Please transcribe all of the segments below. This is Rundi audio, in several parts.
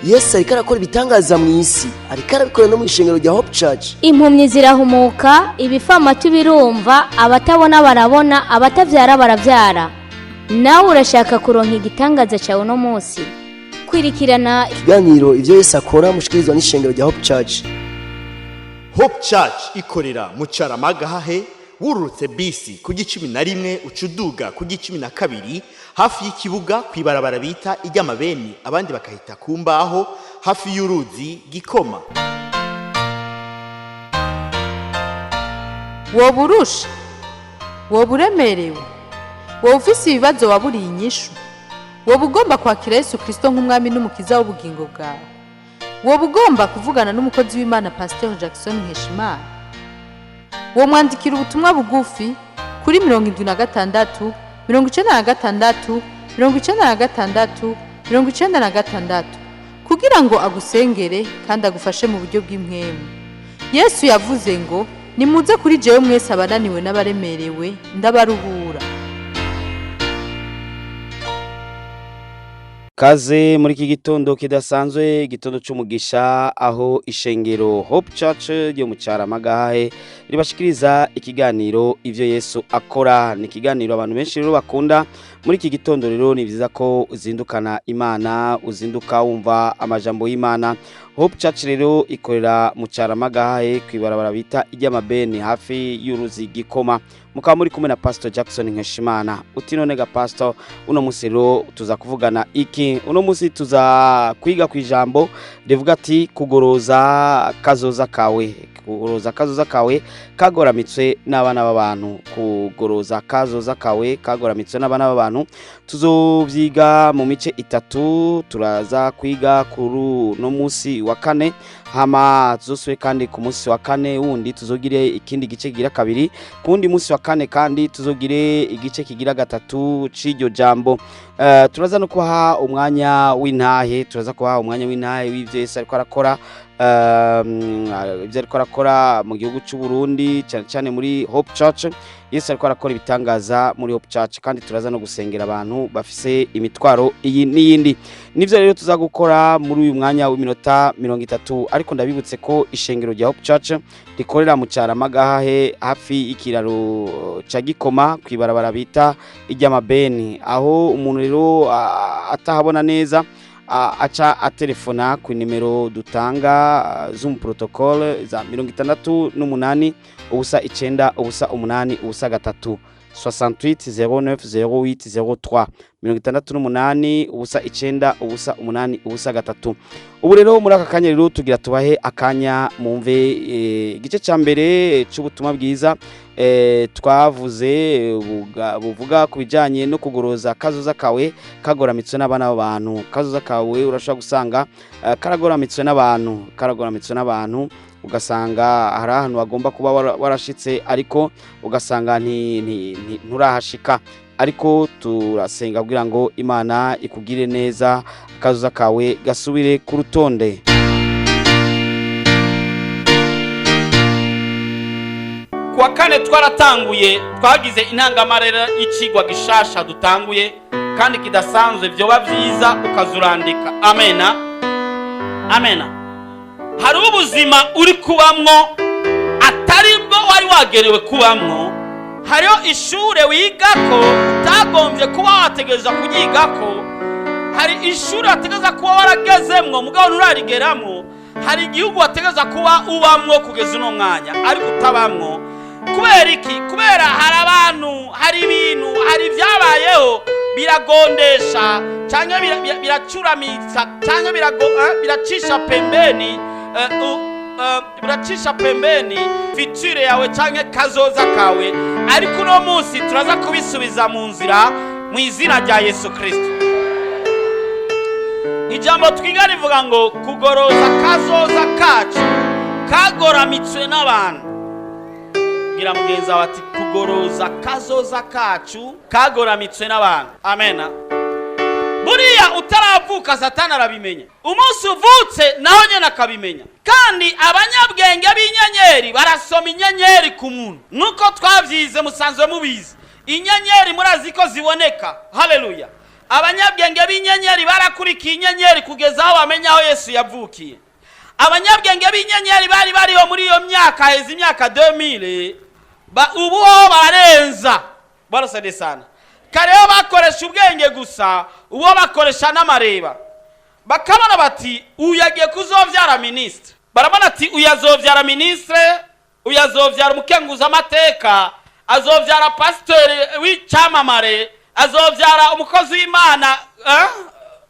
Yesu ariko arakora ibitangaza mu isi, ariko arabikora no mu ishengero rya Hope Church. Impumyi zirahumuka, ibifamatu birumva, abatabona barabona, abatabyara barabyara. Nawe urashaka kuronka igitangaza cyawe uno munsi? Kwirikirana ikiganiro Ibyo Yesu Akora mushikirizwa n'ishengero rya Hope Church. Hope Church ikorera mu Caramagahahe. Wururutse bisi ku 11, uca uduga ku 12, hafi y'ikibuga, ku ibarabara bita iry'amabeni, abandi bakahita ku mbaho, hafi y'uruzi Gikoma. Woba urusha, woba uremerewe, woba ufise ibibazo waburiye inyishu, woba ugomba kwakira Yesu Kirisito nk'umwami n'umukiza w'ubugingo bwawe, woba ugomba kuvugana n'umukozi w'Imana Pasiteri Jackson Nkeshimana, womwandikira ubutumwa bugufi kuri 76 96 96 96 kugira ngo agusengere kandi agufashe mu buryo bw'impwemu. Yesu yavuze ngo: "Nimuze kuri jewe mwese abananiwe n'abaremerewe, ndabaruhura." Kaze muri iki gitondo kidasanzwe, igitondo c'umugisha, aho ishengero Hope Church ryo mu Caramagahe ribashikiriza ikiganiro Ivyo Yesu Akora. Ni ikiganiro abantu benshi rero bakunda. Muri iki gitondo rero ni vyiza ko uzindukana Imana, uzinduka wumva amajambo y'Imana. Hope Church rero ikorera mu Caramagahe, kw'ibarabara bita iry'amabeni, hafi y'uruzi Gikoma. Mukaba muri kumwe na Pastor Jackson Nkeshimana. Uti: "None ga Pastor, uno musi rero tuza kuvugana iki?" Uno musi tuza kwiga ku ijambo rivuga ati: "Kugoroza kazoza kawe, kugoroza kazoza kawe kagoramitswe n'abana b'abantu." Kugoroza kazoza kawe kagoramitswe n'abana b'abantu, tuzovyiga mu mice itatu. Turaza kwiga kuri uno musi wa kane, hama tuzosubire kandi ku munsi wa kane wundi tuzogire ikindi gice kigira kabiri, ku wundi munsi wa kane kandi tuzogire igice kigira gatatu c'iryo jambo. Turaza no kubaha umwanya w'intahe, turaza kubaha umwanya w'intahe w'ivyo Yesu ariko arakora, ivyo ariko arakora mu gihugu c'u Burundi, cyane cyane muri Hope Church. Yesu ariko arakora ibitangaza muri Hope Church, kandi turaza no gusengera abantu bafise imitwaro iyi n'iyindi. Nivyo rero tuza gukora muri uyu mwanya w'iminota 30. Ariko ndabibutse ko ishengero rya Hope Church rikorera mu Caramagahahe, hafi y'ikiraro ca Gikoma, kw'ibarabara bita iry'amabeni. Aho umuntu rero atahabona neza, aca atelefona ku nimero dutanga z'umuprotocole za 68 0 9 0 8 0 3, 68 09 08 03, 68 0 9 0 8 0 3. Ubu rero muri aka kanya rero tugira tubahe akanya mumve igice ca mbere c'ubutumwa bwiza twavuze buvuga ku bijanye no kugoroza kazoza kawe kagoramitswe n'abana b'abantu. Kazoza kawe urashobora gusanga karagoramitswe n'abantu, karagoramitswe n'abantu, ugasanga hari ahantu wagomba kuba warashitse, ariko ugasanga nturahashika. Ariko turasenga kugira ngo Imana ikugire neza, akazoza kawe gasubire ku rutonde. Kuwa kane twaratanguye, twagize intangamarera y'icigwa gishasha dutanguye kandi kidasanzwe. Vyoba vyiza ukazurandika. Amena, amena. Hari ubuzima uri kubamwo atari bwo wari wagenewe kubamwo. Hariho ishure wigako utagombye kuba wategereza kuryigako. Hari ishuri wategereza kuba waragezemwo, mugabo nturarigeramwo. Hari igihugu wategereza kuba ubamwo kugeza uno mwanya, ariko utabamwo. Kubera iki? Kubera hari abantu, hari ibintu, hari ibyabayeho biragondesha cyangwa biracuramitsa cyangwa biracisha pembeni, biracisha pembeni future yawe cyangwa kazoza kawe. Ariko uno munsi turaza kubisubiza mu nzira mu izina rya Yesu Kirisito. Ijambo twiga rivuga ngo: "Kugoroza kazoza kacu kagoramitswe n'abantu." Bwira mugenzi wawe ati: "Kugoroza kazoza kacu kagoramitswe n'abantu." Amena. Buriya utaravuka Satani arabimenya, umunsi uvutse naho nyine akabimenya. Kandi abanyabwenge b'inyenyeri barasoma inyenyeri ku muntu, nk'uko twabyize, musanzwe mubizi. Inyenyeri murazi ko ziboneka. Haleluya! Abanyabwenge b'inyenyeri barakurikiye inyenyeri kugeza aho bamenya aho Yesu yavukiye. Abanyabwenge b'inyenyeri bari bariho muri iyo myaka, heza imyaka 2000. Ubu ho barenza barasade sana. Kare ho bakoresha ubwenge gusa, uwo bakoresha n'amareba. Bakabona bati uyu agiye kuzovyara minisitiri, barabona ati uyu azovyara minisitiri, uyu azovyara umukenguzamateka, azovyara pasitori w'icyamamare, azovyara umukozi w'Imana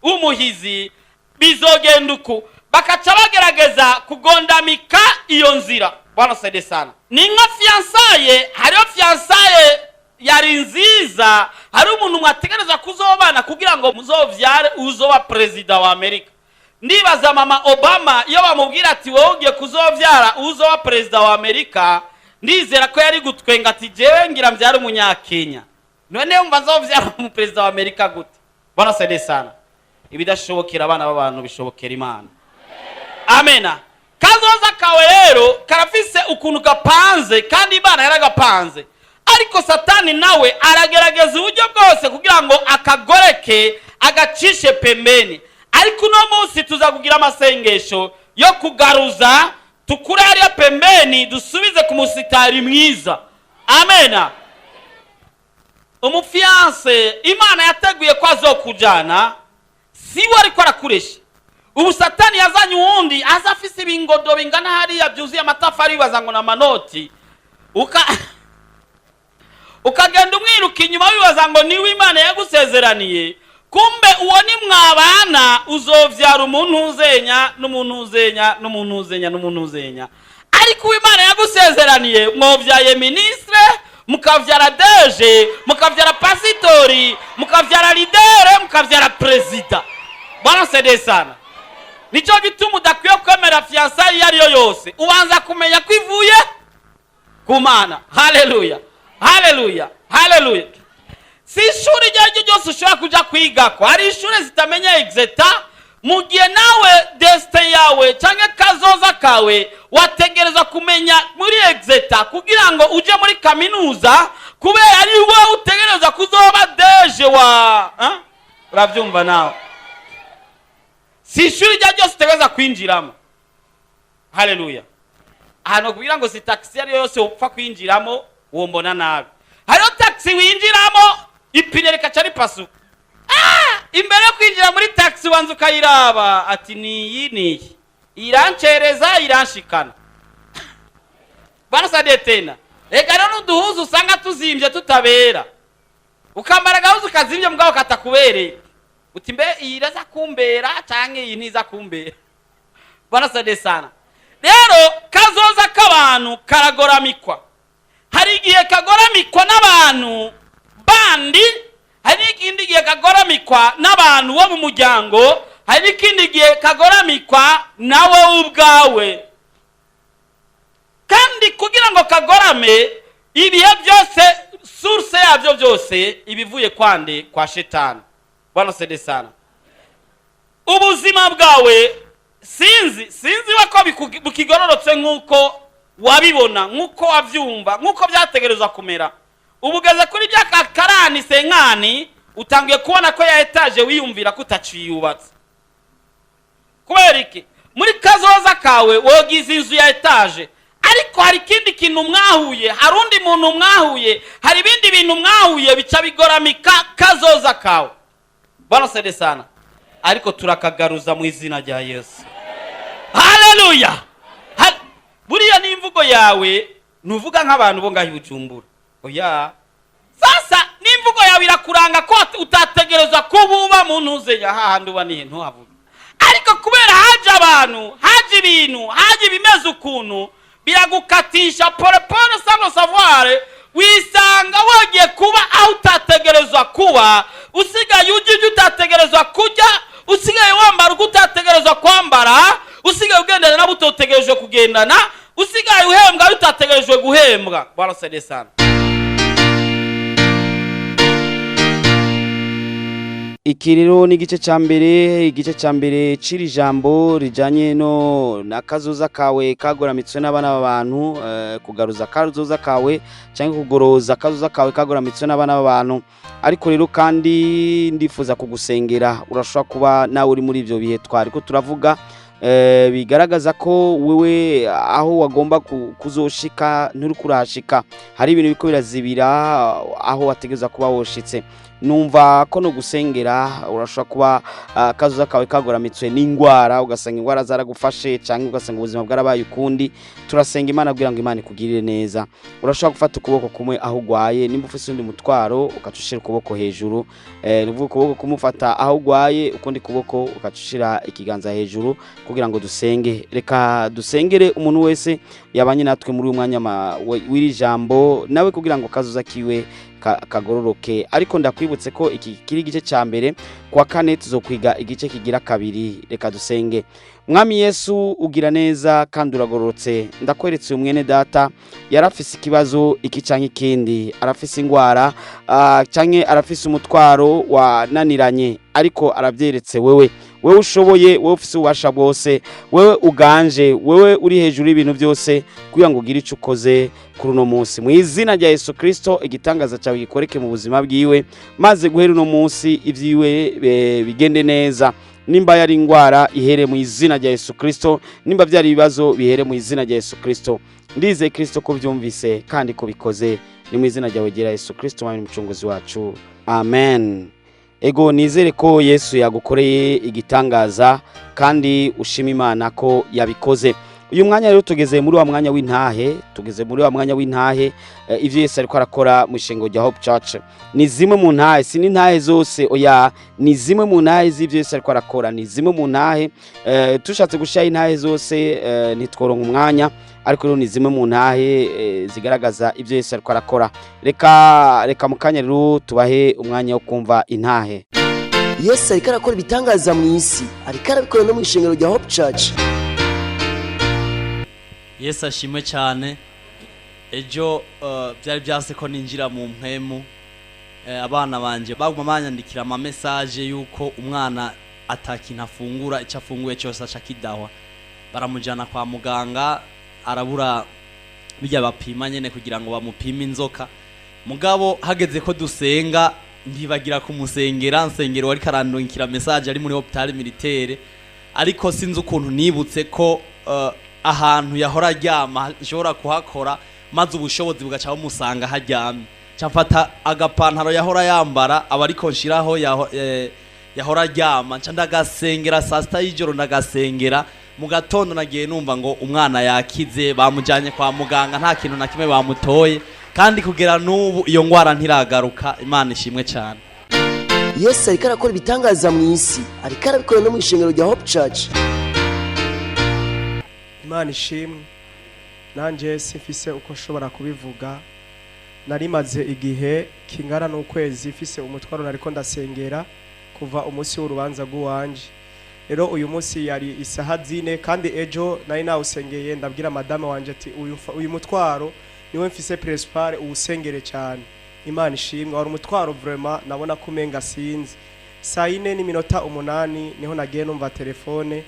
w'umuhizi, bizogenda uku. Bakaca bagerageza kugondamika iyo nzira. Bwana saide sana. Ni nka fiançailles. Hariho fiançailles yari nziza, hari umuntu mwategereza kuzobana kugira ngo muzovyare uzoba perezida wa Amerika. Ndibaza mama Obama iyo bamubwira ati wowe ugiye kuzovyara uzoba perezida wa Amerika, ndizera ko yari gutwenga ati jewe ngira mbyare umunyakenya, none wumva nzovyara umuperezida wa Amerika gute? Bwana saide sana. Ibidashobokera abana b'abantu bishobokera Imana. Amena. Kazoza kawe rero karafise ukuntu gapanze, kandi Imana yaragapanze, ariko Satani nawe aragerageza uburyo bwose kugira ngo akagoreke, agacishe pembeni. Ariko uno munsi tuza kugira amasengesho yo kugaruza, tukure hariya pembeni, dusubize ku musitari mwiza. Amena. Umu fiancé Imana yateguye ko azokujana siwe ariko arakuresha. Ubu Satani yazanye uwundi aza afise ibingodo bingana hariya byuzuye amatafari, bibaza ngo ni amanoti, ukagenda umwiruka inyuma, wibaza ngo niwe Imana yagusezeraniye. Kumbe uwo ni mwabana uzovyara umuntu uzenya n'umuntu uzenya n'umuntu uzenya n'umuntu uzenya. Ariko uwo Imana yagusezeraniye, mwovyaye ministre, mukavyara DG, mukavyara pasitori, mukavyara leader, mukavyara perezida. Bwana sede sana. Nicyo gituma udakwiye kwemera fiançailles iyo ariyo yose, ubanza kumenya ko ivuye ku Mana. Haleluya, haleluya, haleluya. Si ishuri iryo ari ryo ryose ushobora kuja kwigako. Hari ishuri zitamenya Exetat. Mu gihe nawe destin yawe cyangwa kazoza kawe wategereza kumenya muri Exetat kugira ngo uje muri kaminuza, kubera ari wowe utegereza kuzoba DG wa, eh? Urabyumva nawe, si ishuri iryo ari ryose utegereza kwinjiramo. Haleluya. Ahantu kugira ngo si taxi ariyo yose upfa kwinjiramo, wombona nabi. Hariho taxi winjiramo ipine rikaca ripasuka. Imbere yo kwinjira muri taxi wanza ukayiraba ati niyi niyi irancereza, iranshikana. Banasadie tena. Reka rero n'uduhuzu usanga tuzimbye tutabera, ukambara agahuzu kazimbye mugabo katakubereye, uti mbe iyi iraza kumbera canke iyi ntiza kumbera? Banasadie sana. Rero kazoza k'abantu karagoramikwa. Hari igihe kagoramikwa n'abantu bandi, hari n'ikindi gihe kagoramikwa n'abantu bo mu muryango, hari n'ikindi gihe kagoramikwa nawe ubwawe. Kandi kugira ngo kagorame, ibihe byose source yabyo byose ibivuye kwande? Kwa Shetani. Bwana sede sana. Ubuzima bwawe sinzi ko bukigororotse nk'uko wabibona, nk'uko wabyumva, nk'uko byategerezwa kumera. Ubu ugeze kuri bya karani senkani, utangiye kubona ko ya étage wiyumvira ko utaciyubatse. Kubera iki? Muri kazoza kawe wogize inzu ya étage, ariko hari ikindi kintu mwahuye, hari undi muntu mwahuye, hari ibindi bintu mwahuye, bica bigoramika kazoza kawe. Bwana sede sana. Ariko turakagaruza mu izina rya Yesu. Haleluya. Buriya n'imvugo yawe ntuvuga nk'abantu bo ngaho i Bujumbura. Oya, sasa n'imvugo yawe irakuranga ko utategereza kuba uba mu ntuze ya hahandi uba nihe ntuhavuge. Ariko kubera haje abantu, haje ibintu, haje ibimeze ukuntu, biragukatisha polepole sans le savoir, wisanga wagiye kuba aho utategerezwa kuba, usigaye ujya ibyo utategerezwa kujya, usigaye wambara uko utategerezwa kwambara, usigaye ugendana nabo utategerejwe kugendana, usigaye uhembwa aho utategerejwe guhembwa. Bwana sede sana. Iki rero ni igice cya mbere, igice cya mbere c'iri jambo rijanye no nakazoza kawe kagoramitswe n'abana b'abantu, kugaruza kazoza kawe cyangwa kugoroza kazoza kawe kagoramitswe n'abana b'abantu. Ariko rero kandi ndifuza kugusengera, urashobora kuba nawe uri muri ivyo bihe twari ko turavuga, bigaragaza ko wewe aho wagomba kuzoshika nturi kurashika, hari ibintu biko birazibira aho wategereza kuba woshitse. Numva ko no gusengera urashobora kuba kazoza kawe kagoramitswe n'ingwara, ugasanga ingwara zaragufashe cyangwa ugasanga ubuzima bwarabaye ukundi. Turasenga Imana kugira ngo Imana ikugirire neza. Urashobora gufata ukuboko kumwe aho ugwaye, nimba ufise undi mutwaro ugaca ushira ukuboko hejuru, ni ukuvuga ukuboko kumufata aho ugwaye, ukundi kuboko ugaca ushira ikiganza hejuru kugira ngo dusenge. Reka dusengere umuntu wese yabanye natwe muri uyu mwanya w'iri jambo, nawe kugira ngo kazoza kiwe kagororoke. Ariko ndakwibutse ko iki kiri igice cya mbere, kuwa kane tuzokwiga igice kigira kabiri. Reka dusenge. Mwami Yesu, ugira neza kandi uragororotse. Ndakweretse uyu mwene data yarafise ikibazo iki canke ikindi, arafise ingwara canke arafise umutwaro wananiranye, ariko aravyeretse wewe, wewe ushoboye, wewe ufise ububasha bwose, wewe uganje, wewe uri hejuru y'ibintu byose, kugira ngo ugire ico ukoze kuri uno munsi. Mu izina rya Yesu Kristo, igitangaza cyawe gikoreke mu buzima bwiwe, maze guhera uno munsi ibyiwe bigende neza. Nimba yari ingwara ihere mu izina rya Yesu Kristo, nimba byari ibibazo bihere mu izina rya Yesu Kristo. Ndizeye Kristo ko byumvise kandi ko bikoze. Ni mu izina ryawe ryera Yesu Kristo, mwami n'umucunguzi wacu, amen. Ego, nizere ko Yesu yagukoreye igitangaza kandi ushima Imana ko yabikoze. Uyu mwanya rero tugeze muri wa mwanya w'intahe, tugeze muri wa mwanya w'intahe, ivyo Yesu ariko arakora mu ishengo rya Hope Church. Ni zimwe mu ntahe, si n'intahe zose, oya, ni zimwe mu ntahe z'ivyo Yesu ariko arakora, ni zimwe mu ntahe. Tushatse gushira intahe zose ntitworonka umwanya, ariko rero ni zimwe mu ntahe zigaragaza ivyo Yesu ariko arakora. Reka mu kanya rero tubahe umwanya wo kumva intahe. Yesu ariko arakora ibitangaza mu isi, ariko arabikora no mu ishengero rya Hope Church. Yesu ashimwe cyane. Ejo byari byase ko ninjira mu mpemu, abana banje baguma banyandikira ama message yuko umwana atakintu afungura, icyo afunguye cyose aca kidahwa. Baramujyana kwa muganga, arabura bijya bapima nyene kugira ngo bamupime inzoka. Mugabo hageze ko dusenga ntibagira kumusengera, nsengero wari karandungikira message ari muri hôpital militaire, ariko sinzi ukuntu nibutse ko ahantu yahora aryama nshobora kuhakora, maze ubushobozi bugaca bumusanga haryamye. Nca mfata agapantaro yahora yambara aba ariko nshiraho yahora aryama, nca ndagasengera saa sita y'ijoro, ndagasengera. Mu gatondo nagiye numva ngo umwana yakize, bamujyanye kwa muganga nta kintu na kimwe bamutoye, kandi kugera n'ubu iyo ngwara ntiragaruka. Imana ishimwe cyane. Yesu ariko arakora ibitangaza mu isi, ariko arabikora no mu ishengero rya Hope Church. Imana ishimwe. Nanjye simfise uko nshobora kubivuga. Narimaze igihe kingana n'ukwezi mfise umutwaro nariko ndasengera kuva umunsi w'urubanza rw'uwanje. Rero uyu munsi yari isaha 4, kandi ejo nari nawusengeye, ndabwira madame wanje ati uyu mutwaro niwe mfise principal, uwusengere cyane. Imana ishimwe, wari umutwaro vraiment nabona ko umenga sinzi. Saa 4:08 niho nagiye numva telefone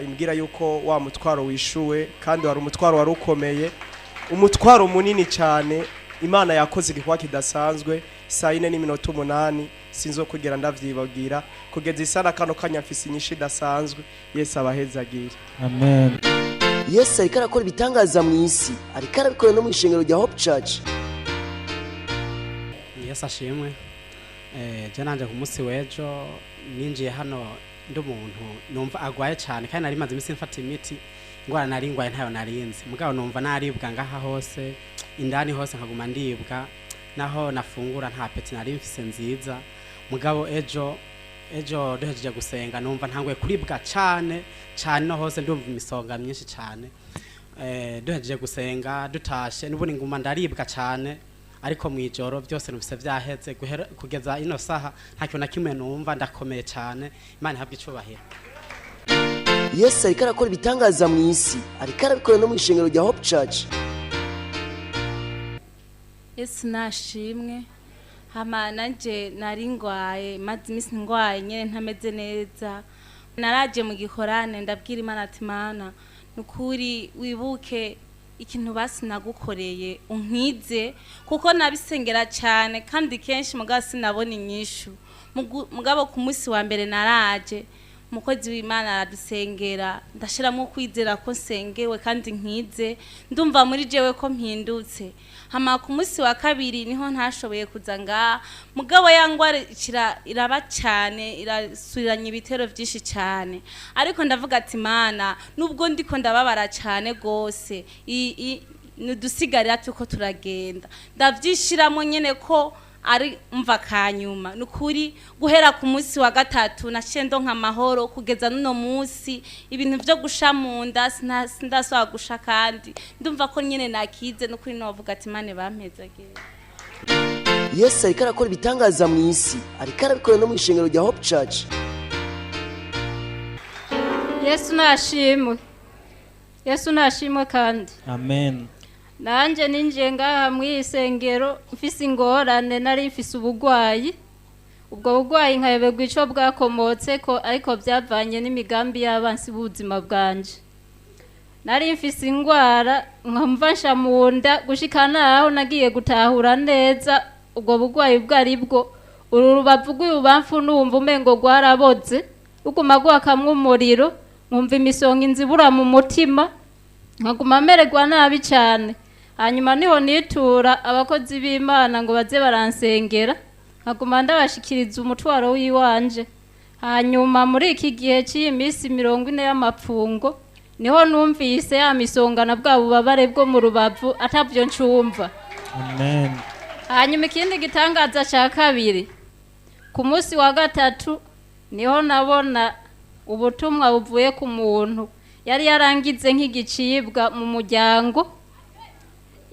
imbwira yuko wa mutwaro wishuwe, kandi wari umutwaro wari ukomeye, umutwaro munini cyane. Imana yakoze igikorwa kidasanzwe. Saa 4:08 sinzo kugera ndavyibagira kugeza isana kano kanya mfise inyishu idasanzwe. Yesu abahezagire. Amen. Yesu ariko arakora ibitangaza mu isi, ariko arabikora no mu ishengero rya Hope Church. Yesu ashimwe. Je nanje ku munsi w'ejo ninjiye hano ndi umuntu numva agwaye cyane, kandi nari maze iminsi mfata imiti. Ingwara nari ngwaye ntayo narinzi, mugabo numva naribwa ngaha hose, indani hose nkaguma ndibwa, naho nafungura nta appétit nari mfise nziza. Mugabo ejo duhejeje gusenga numva ntanguye kuribwa cyane cyane, no hose ndumva imisonga myinshi cyane. Duhejeje gusenga dutashe n'ubundi nguma ndaribwa cyane, ariko mu ijoro byose numvise vyaheze. Kugeza ino saha nta kintu na kimwe numva, ndakomeye cyane. Imana ihabwe icubahiro. Yesu ariko arakora ibitangaza mu isi, ariko arabikora no mu ishengero rya Hope Church. Yesu nashimwe. Hama nanje nari ngwaye, maze iminsi ngwaye nyene ntameze neza. Naraje mu gikorane ndabwira Imana ati Mana, nukuri wibuke ikintu basi nagukoreye unkize, kuko nabisengera cyane kandi kenshi mugabo sinabona inyishu. Mugabo ku munsi wa mbere naraje, umukozi w'Imana aradusengera, ndashiramo kwizera ko nsengewe kandi nkize, ndumva muri jewe ko mpindutse. Hama ku munsi wa kabiri niho ntashoboye kuza ngaha, mugabo ya ngwara iraba cyane, irasuriranya ibitero byinshi cyane. Ariko ndavuga ati Mana, nubwo ndiko ndababara cyane gose, nudusigarira tuko turagenda, ndavyishiramo nyene ko ari mva kanyuma. Nukuri guhera ku munsi wa gatatu naciye ndonka amahoro kugeza n'uno munsi, ibintu vyo gusha mu nda sindasubira gusha, kandi ndumva ko nyene nakize. Nukuri novuga ati Imana bampezagire. Yesu ariko arakora ibitangaza mu isi, ariko arabikora no mu ishengero rya Hope Church. Yesu nashimwe, Yesu nashimwe kandi Amen. Nanje ninjiye ngaha mu isengero mfise ingorane, nari mfise ubugwayi. Ubwo bugwayi nkayoberwa ico bwakomotse ko, ariko byavanye n'imigambi y'abansi b'ubuzima bwanje. Nari mfise ingwara nkamva nsha mu nda, gushika naho nagiye gutahura neza ubwo bugwayi ubwo ari bwo. Uru rubavu rw'ibubamfu numva umengo rwaraboze, ruguma rwakamwo umuriro, nkumva imisonga inzibura mu mutima, nkaguma mererwa nabi cyane. Hanyuma niho nitura abakozi b'Imana ngo baze baransengera, nkaguma ndabashikiriza umutwaro w'iwanje. Hanyuma muri iki gihe cy'iyi minsi 40 y'amapfungo niho numvise ya misonga na bwa bubabare bwo mu rubavu atabyo ncumva. Amen. Hanyuma ikindi gitangaza cya kabiri, ku munsi wa gatatu niho nabona ubutumwa buvuye ku muntu yari yarangize nk'igicibwa mu muryango.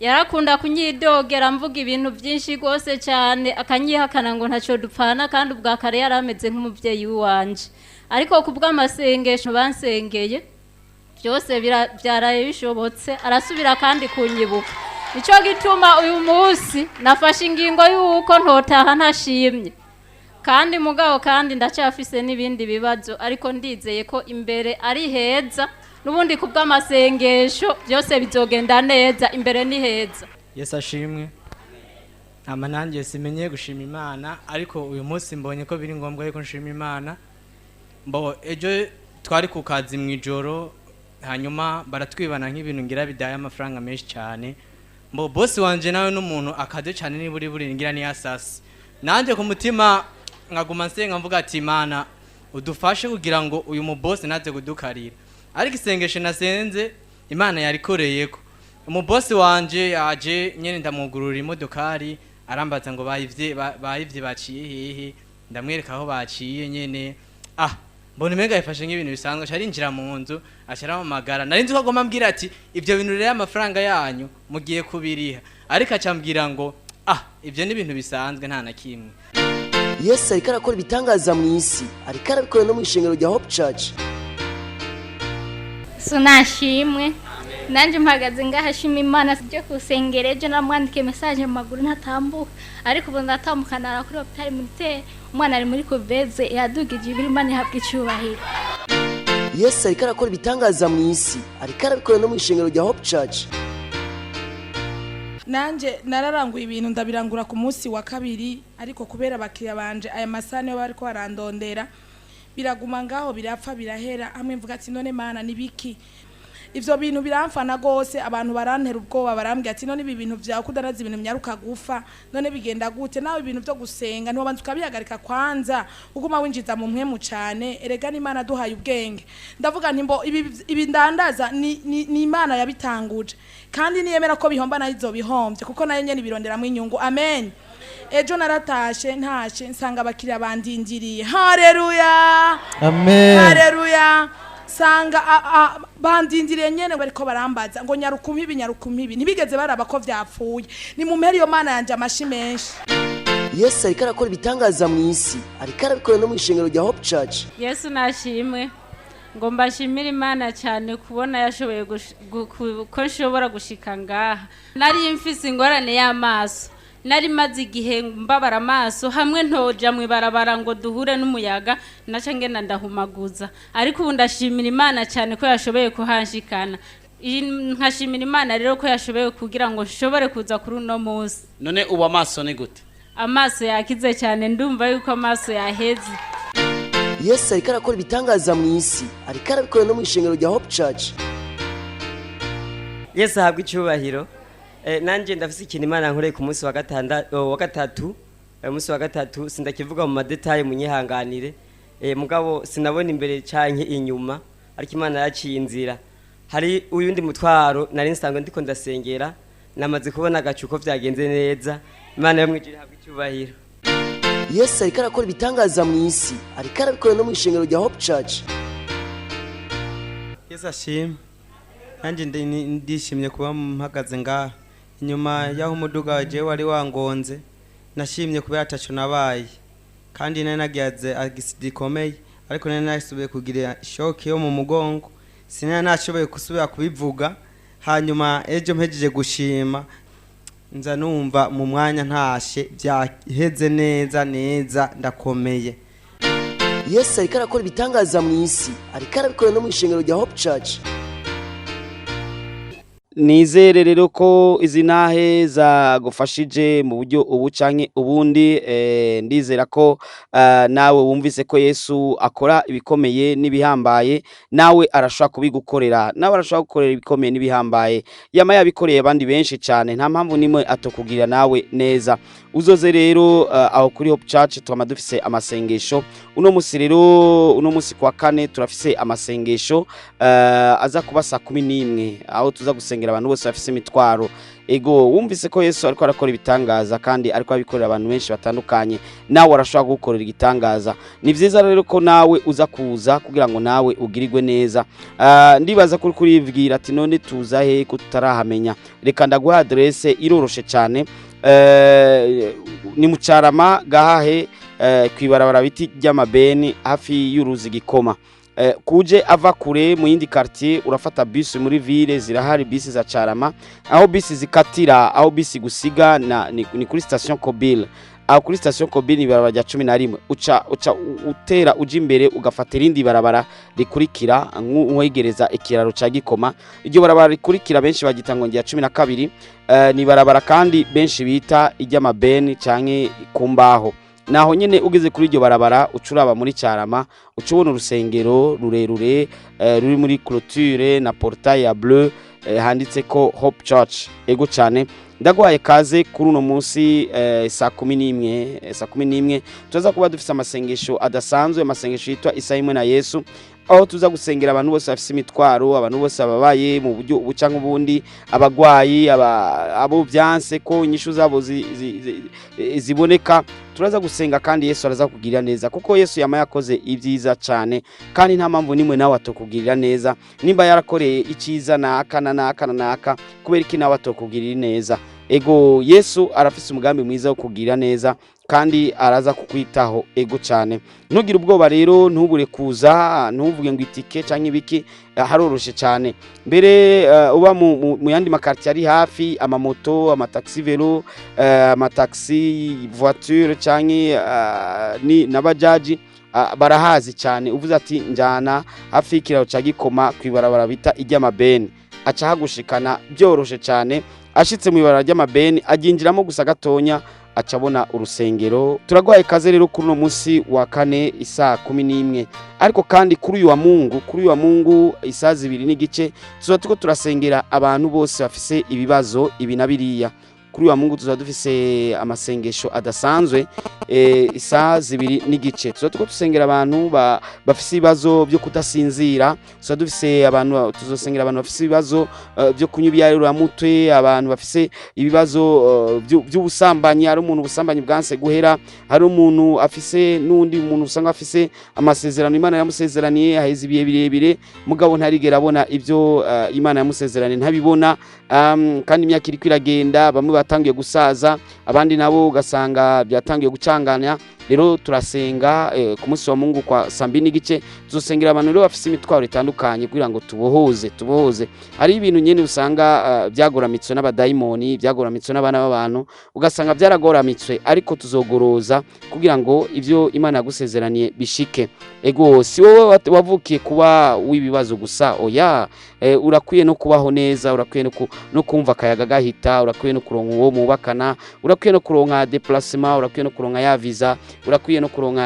Yarakunda kunyidogera mvuga ibintu byinshi rwose cyane, akanyihakana ngo ntacyo dupfana, kandi ubwa kare yari ameze nk'umubyeyi wanje. Ariko ku bw'amasengesho bansengeye byose byaraye bishobotse, arasubira kandi kunyibuka. Nico gituma uyu munsi nafashe ingingo y'uko ntotaha ntashimye. Kandi mugabo kandi ndacyafise n'ibindi bibazo, ariko ndizeye ko imbere ari heza, n'ubundi ku bw'amasengesho byose bizogenda neza, imbere ni heza. Yesu ashimwe. Ama nanjye simenye gushima Imana, ariko uyu munsi mbonye ko biri ngombwa yuko nshima Imana. Mbo ejo twari ku kazi mu ijoro, hanyuma baratwibana nk'ibintu ngira bidaye amafaranga menshi cyane. Mbo boss wanje nawe n'umuntu akaze cyane, niburi buri ngira ni asasi. Nanjye ku mutima nkaguma nsenga mvuga ati Imana udufashe kugira ngo uyu mu boss naze kudukarira. Ariko isengesho nasenze Imana yarikoreyeko. Umu boss wanje yaje nyene ndamugurura imodokari, arambaza ngo bayivye bayivye baciye hehe, ndamwereka aho baciye nyene. Mbona umenga yifashe nk'ibintu bisanzwe, aca arinjira mu nzu, aca arampamagara. Nari nzi ko agomba ambwira ati ibyo bintu rero amafaranga yanyu mugiye kubiriha, ariko aca ambwira ngo ibyo ni ibintu bisanzwe nta na kimwe. Yesu ariko arakora ibitangaza mu isi, ariko arabikora no mu ishengero rya Hope Church. Sunashimwe. Nanje mpagaze ngaha shima Imana byo kusengera. Ejo namwandike message mu maguru ntatambuka, ariko ubu ndatambuka, nara kuri hôpital militaire, umwana ari muri couveuse yadugije ibiri. Imana ihabwa icubahiro. Yesu ariko arakora ibitangaza mu isi, ariko arabikora no mu ishengero rya Hope Church. Nanje nararanguye ibintu, ndabirangura ku munsi wa kabiri, ariko kubera abakiriya banje aya masaha niyo bariko barandondera, biraguma ngaho birapfa birahera. Hamwe mvuga ati none Mana nibiki ivyo bintu biramfana gose, abantu barantera ubwoba, barambwira ati none ibi bintu vyawe kudanaza ibintu myaruka gufa, none bigenda gute? Nawe ibintu vyo gusenga ntiwabanza ukabihagarika kwanza, uguma winjiza mu mpwemu cane. Erega n'Imana duhaye ubwenge. Ndavuga nti mbo ibi ndandaza ni Imana yabitanguje, kandi niyemera ko bihomba nayo izobihomvye, kuko nayo nyene ibironderamwo inyungu. Amen. Ejo naratashe, ntashe nsanga abakiriya bandindiriye. Haleluya. Amen. Haleluya. Sanga bandindiriye nyene, bariko barambaza ngo nyaruka ibi, nyaruka ibi, ntibigeze baraba ko vyapfuye. Ni mu mpera iyo Mana yanje amashi menshi. Yesu ariko arakora ibitangaza mu isi, ariko arabikora no mu ishengero rya Hope Church. Yesu nashimwe. Ngo mbashimire Imana cyane kubona yashoboye ko nshobora gushika ngaha. Nari mfise ingorane y'amaso, Nari maze igihe mbabara amaso, hamwe ntoja mu ibarabara ngo duhure n'umuyaga, naca ngenda ndahumaguza. Ariko ubu ndashimira Imana cyane ko yashoboye kuhanshikana. Nkashimira Imana rero ko yashoboye kugira ngo nshobore kuza kuri uno munsi. None ubu amaso ni gute? Amaso yakize cyane, ndumva yuko amaso yaheze. Yesu ariko arakora ibitangaza mu isi, ariko arabikora no mu ishengero rya Hope Church. Yesu ahabwa icyubahiro. Nanjye ndafise ikintu Imana nkoreye ku munsi wa gatandatu, wa gatatu, umunsi wa gatatu sindakivuga mu ma détails, munyihanganire. Mugabo sinabona imbere canke inyuma, ariko Imana yaciye inzira. Hari uyundi mutwaro nari nsanzwe ndiko ndasengera, namaze kubona agacu ko vyagenze neza. Imana yo mwijuru ihabwa icyubahiro. Yesu ariko arakora ibitangaza mu isi, ariko arabikora no mu ishengero rya Hope Church. Yesu ashimwe. Nanjye ndishimye kuba mpagaze ngaha inyuma y'aho umuduga jewe wari wangonze. Nashimye kubera ataco nabaye, kandi nari nagize accident ikomeye, ariko nari nasubiye kugira choc yo mu mugongo, sinari nashoboye gusubira kubivuga. Hanyuma ejo mpejeje gushima, nza numva mu mwanya ntashe byaheze neza neza, ndakomeye. Yesu ariko arakora ibitangaza mu isi, ariko arabikora no mu ishengero rya Hope Church. Nizere rero ko izi ntahe zagufashije mu buryo ubu canke ubundi. Ndizera ko nawe wumvise ko Yesu akora ibikomeye n'ibihambaye. Nawe arashobora kubigukorera, nawe arashobora gukorera ibikomeye n'ibihambaye. Yama yabikoreye abandi benshi cyane, nta mpamvu nimwe atokugirira nawe neza. Uzoze rero aho kuri Hope Church, twama dufise amasengesho. Uno musi rero, uno musi kwa kane, turafise amasengesho aza kuba saa 11, aho tuza gusengera abantu bose bafise imitwaro. Ego, wumvise ko Yesu ariko arakora ibitangaza, kandi ariko abikorera abantu benshi batandukanye. Nawe arashobora gukorera igitangaza. Ni vyiza rero ko nawe uza kuza kugira ngo nawe ugirirwe neza. Ndibaza ko kuribwira ati: "None tuza he ko tutarahamenya?" Reka ndaguha adresse, iroroshe cyane. Ni mu Carama Gahahe, kwibarabara biti ry'amabeni, hafi y'uruzi Gikoma. Kuje ava kure mu yindi quartier, urafata bus muri ville, zirahari bisi za Carama. Aho bisi zikatira, aho bisi gusiga na ni kuri station Kobil. Aho kuri station Kobil ni ibarabara rya 11. Uca utera uja imbere, ugafata irindi barabara rikurikira nk'uwegereza ikiraro ca Gikoma. Iryo barabara rikurikira benshi bagita ngo ngiya 12. Ni barabara kandi benshi bita iry'amabeni canke kumbaho. Naho nyene ugeze kuri iryo barabara, ucuraba muri Carama, uca ubona urusengero rurerure ruri muri clôture na portail ya bleu, handitse ko Hope Church. Ego cyane, ndaguhaye kaze kuri uno munsi saa 11. Saa 11 tuza kuba dufise amasengesho adasanzwe, amasengesho yitwa Isaha Imwe na Yesu, aho tuza gusengera abantu bose bafise imitwaro, abantu bose babaye mu buryo ubu canke ubundi, abagwayi, abo vyanse ko inyishu zabo ziboneka. Turaza gusenga kandi Yesu araza kugirira neza, kuko Yesu yama yakoze ibyiza cyane, kandi nta mpamvu nimwe nawe atokugirira neza. Nimba yarakoreye icyiza naka na naka na naka, kubera iki nawe atokugirira neza? Ego, Yesu arafise umugambi mwiza wo kugirira neza, kandi araza kukwitaho. Ego cyane, ntugire ubwoba rero, ntubure kuza, ntuvuge ngo itike cyangwa ibiki. Haroroshe cyane. Mbere uba mu yandi ma quartier ari hafi, amamoto, amataxi vélo, amataxi voiture canke ni n'abajaji barahazi cyane. Uvuze ati: "Njyana hafi y'ikiraro ca Gikoma, kwibarabara bita iry'amabeni", aca hagushikana byoroshe cyane. Ashitse mu ibarabara ry'amabeni, aginjiramo gusa gatonya, aca abona urusengero. Turaguhaye kaze rero kuri uno munsi wa kane isaa 11. Ariko kandi kuri uyu wa Mungu, kuri uyu wa Mungu isaa 2:30, tuba turiko turasengera abantu bose bafise ibibazo ibi na biriya. Kuri uyu wa Mungu tuzaba dufise amasengesho adasanzwe. Isaa 2:30 tuba turiko dusengera abantu bafise ibibazo byo kudasinzira. Tuba dufise abantu, tuzosengera abantu bafise ibibazo byo kunywa ibiyayuramutwe, abantu bafise ibibazo by'ubusambanyi. Hari umuntu ubusambanyi bwanse guhera, hari umuntu afise n'undi muntu usanga afise amasezerano Imana yamusezeraniye, aheze ibihe birebire, mugabo ntarigera abona ibyo Imana yamusezeraniye, ntabibona, kandi imyaka iriko iragenda. Bamwe. byatangiye gusaza, abandi nabo ugasanga byatangiye gucanganya. Rero turasenga ku munsi wa Mungu kwa saa 2:30 tuzosengera abantu rero bafise imitwaro itandukanye kugira ngo tubohoze. Hari ibintu nyene usanga byagoramitswe n'abadayimoni, byagoramitswe n'abana b'abantu, ugasanga byaragoramitswe, ariko tuzogoroza kugira ngo ivyo Imana yagusezeraniye bishike. Ego, si wowe wavukiye kuba w'ibibazo gusa, oya, urakwiye no kubaho neza, urakwiye no kumva akayaga gahita, urakwiye no kuronka uwo mubakana, urakwiye no kuronka déplacement, urakwiye no kuronka ya visa, urakwiye no kuronka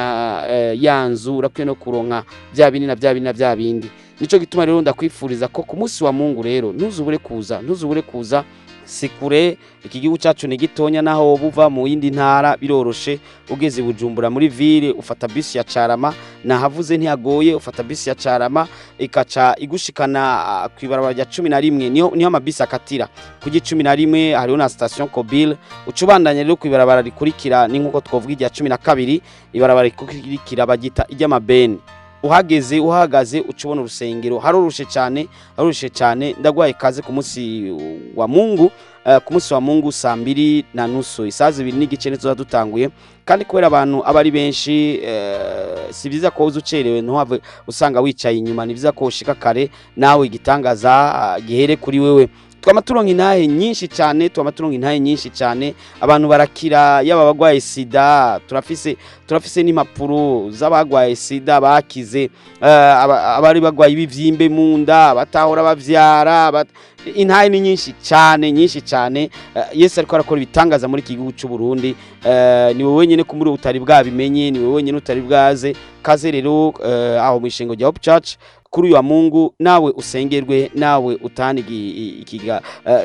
ya nzu, urakwiye no kuronka bya bindi na bya bindi na bya bindi. Nico gituma rero ndakwifuriza ko ku munsi wa Mungu rero ntuzubure kuza. Si kure, iki gihugu cyacu ni gitonya, naho buva mu yindi ntara biroroshe. Ugeze i Bujumbura muri ville ufata bisi ya Carama, nahavuze ntiyagoye, ufata bisi ya Carama ikaca igushikana kw'ibarabara rya 11, niho amabisi akatira ku 11, hariho na station Kobile. Ucubandanya rero kw'ibarabara rikurikira, ni nkuko twovuga irya 12, ibarabara rikurikira bagita iry'amabeni. Uhageze uhagaze ucubona urusengero, haroroshe cyane, haroroshe cyane. Ndagwaye kaze ku munsi wa Mungu, ku munsi wa Mungu saa 2:30, isaha 2:15 nizo dutanguye. Kandi kubera abantu aba ari benshi, si byiza ko uza ucerewe ntuhave usanga wicaye inyuma, ni byiza ko ushika kare nawe igitangaza gihere kuri wewe. Twama turonka intahe nyinshi cyane, twama turonka intahe nyinshi cyane, abantu barakira, yaba abagwaye sida, turafise n'impapuro z'abagwaye sida bakize, abari bagwaye ibivyimbe mu nda, batahora bavyara, intahe ni nyinshi cyane, nyinshi cyane. Yesu ariko arakora ibitangaza muri iki gihugu cy'u Burundi. Ni wowe wenyine kumuri utari bwabimenye, ni wowe wenyine utari bwaze. Kaze rero aho mu ishengo rya Hope Church kuri uyu wa Mungu, nawe usengerwe, nawe utane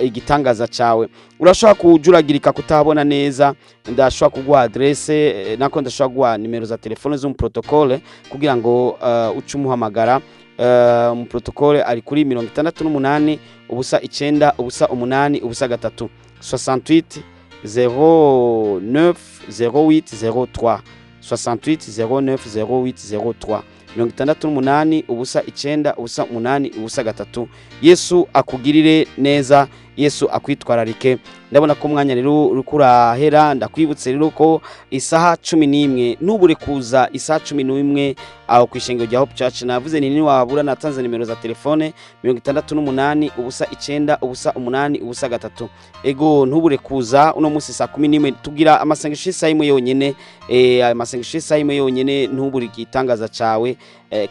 igitangaza cawe. Urashobora kujuragirika kutabona neza, ndashobora kuguha adresse, nako ndashobora kuguha nimero za telefone zo mu protocole kugira ngo uce umuhamagara. Mu protocole ari kuri 68 0 9 0 8 0 3, 68 09 08 03, 68 09 08 03, 68 0 9 0 8 0 3. Yesu akugirire neza, Yesu akwitwararike. Ndabona ko umwanya rero uriko urahera. Ndakwibutse rero ko isaha 11 ntubure kuza, isaha 11 aho ku ishengero rya Hope Church. Navuze ni wabura, natanze nimero za telefone 68 0 9 0 8 0 3. Ego, ntubure kuza uno munsi saa 11, tugira amasengesho y'isaha imwe yonyene, amasengesho y'isaha imwe yonyene. Ntubure igitangaza cawe,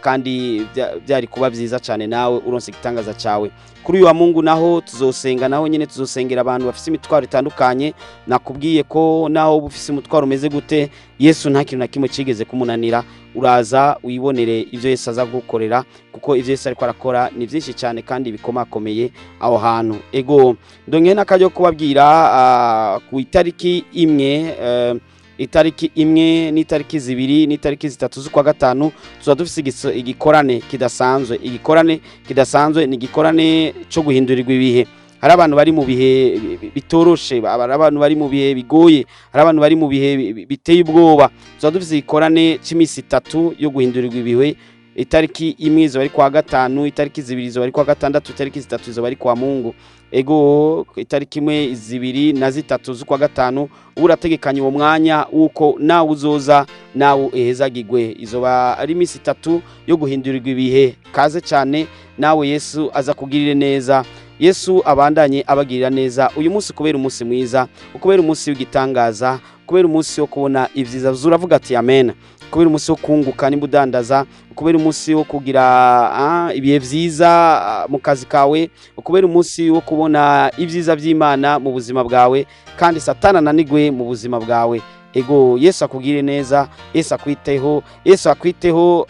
kandi byari kuba byiza cyane nawe uronse igitangaza cawe. Kuri uyu wa Mungu naho tuzosenga, naho nyene tuzosengera abantu bafise imitwaro itandukanye. Nakubwiye ko naho ufise umutwaro umeze gute, Yesu nta kintu na kimwe kigeze kumunanira. Uraza wibonere ivyo Yesu aza gukorera, kuko ivyo Yesu ariko arakora ni byinshi cyane kandi bikomakomeye aho hantu. Ego, ndonke n'akaryo kubabwira ku itariki 1, itariki 1 n'itariki 2 n'itariki 3 z'ukwa gatanu, tuza dufise igikorane kidasanzwe. Igikorane kidasanzwe ni igikorane cyo guhindurirwa ibihe. Hari abantu bari mu bihe bitoroshe, hari abantu bari mu bihe bigoye, hari abantu bari mu bihe biteye ubwoba. Tuza dufise igikorane c'imisi 3 yo guhindurirwa ibihe. Itariki 1 izo bari kwa gatanu, itariki 2 izo bari kwa gatandatu, itariki 3 izo bari kwa Mungu. Ego, itariki 1, 2 na 3 z'ukwa gatanu, urategekanye uwo mwanya uko nawe uzoza nawe ehezagigwe. Izoba ari imisi 3 yo guhindurirwa ibihe. Kaze cyane nawe, Yesu aza kugirire neza, Yesu abandanye abagirira neza uyu munsi, kubera umunsi mwiza, kubera umunsi w'igitangaza, kubera umunsi wo kubona ivyiza. Uravuga ati amen. Kubera umunsi wo kunguka nimba udandaza, kubera umunsi wo kugira ibihe vyiza mu kazi kawe, kubera umunsi wo kubona ivyiza by'Imana mu buzima bwawe, kandi Satana ananigwe mu buzima bwawe. Ego, Yesu akugire neza, Yesu akwiteho, Yesu akwiteho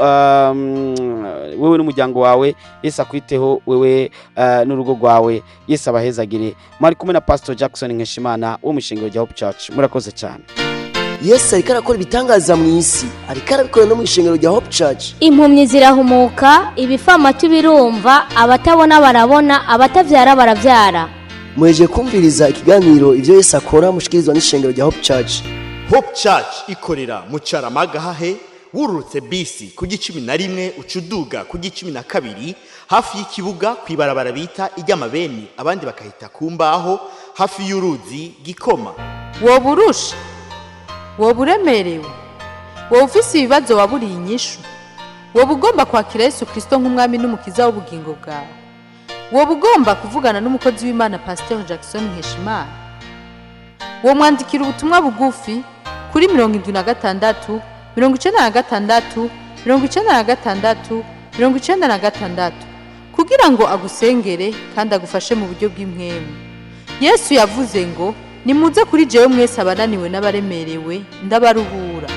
wewe n'umuryango wawe, Yesu akwiteho wewe n'urugo rwawe. Yesu abahezagire. Mwari kumwe na Pastor Jackson Nkeshimana wo mu ishengero rya Hope Church. Murakoze cyane. Yesu ariko arakora ibitangaza mu isi, ariko arabikora no mu ishengero rya Hope Church. Impumyi zirahumuka, ibifamatu birumva, abatabona barabona, abatavyara baravyara. Muheje kumviriza ikiganiro ivyo Yesu akora, mushikirizwa n'ishengero rya Hope Church. Hope Church ikorera mu Caramaga hahe wururutse bisi ku 11 ucuduga ku 12, hafi y'ikibuga kw'ibarabara bita iry'amabeni, abandi bakahita ku mbaho, Hafi y'uruzi Gikoma. Woba urusha, woba uremerewe, woba ufise ibibazo waburiye inyishu, woba ugomba kwakira Yesu Kirisito nk'umwami n'umukiza w'ubugingo bwawe, woba ugomba kuvugana n'umukozi w'Imana Pasiteri Jackson Nkeshimana, womwandikira ubutumwa bugufi kuri 76 96 96 96 kugira ngo agusengere kandi agufashe mu buryo bw'impwemu. Yesu yavuze ngo: "Nimuze kuri jewe mwese abananiwe n'abaremerewe, ndabaruhura."